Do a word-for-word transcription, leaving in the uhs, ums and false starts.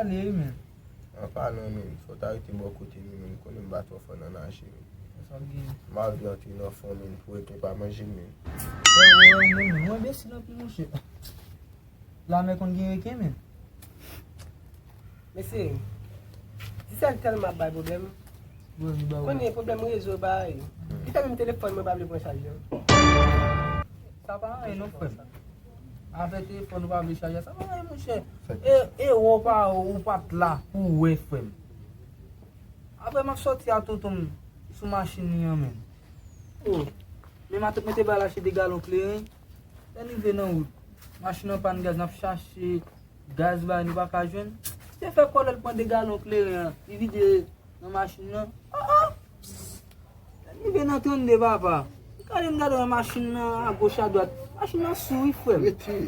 pale wi, men. An palan, men, fò w ta rete bò kote m, men, m konnen m pa twò fò nan naje, men. Sa w gen? M anvi antre nan fon, men, pou rete pa manje m, men. Wè, wè, wè, men, men, ou enbesil anpil, monchè. Lamè konn gen reken, men. Mesye, Dicel tèlman ap bay pwoblèm. Wè, li ba ou. Konnen pwoblèm rezo bay. Li fè menm telefòn mwen pa vle pran chaj yo. Sa pa anyen non, frè m. Afè telefòn ou pa vle chaje, sa pa anyen, monchè. E, e, ou pa, ou pa t la pou wè, frè m. Apre m ap sòti a tonton m sou machin li an, men. Oh, men matant mwen te ba l achte de galon kleren. Lè n rive nan wout, machin nan pann gaz, n ap chache gaz ba, nou pa ka jwenn. Li te fè kòlè, l pran de galon kleren an, li vide nan machin nan. Oh, oh! Lè n rive nan trannde, papa. Gade m gade nan machin nan, agoch, adwat. Machin nan sou, wi, frè m. Rete.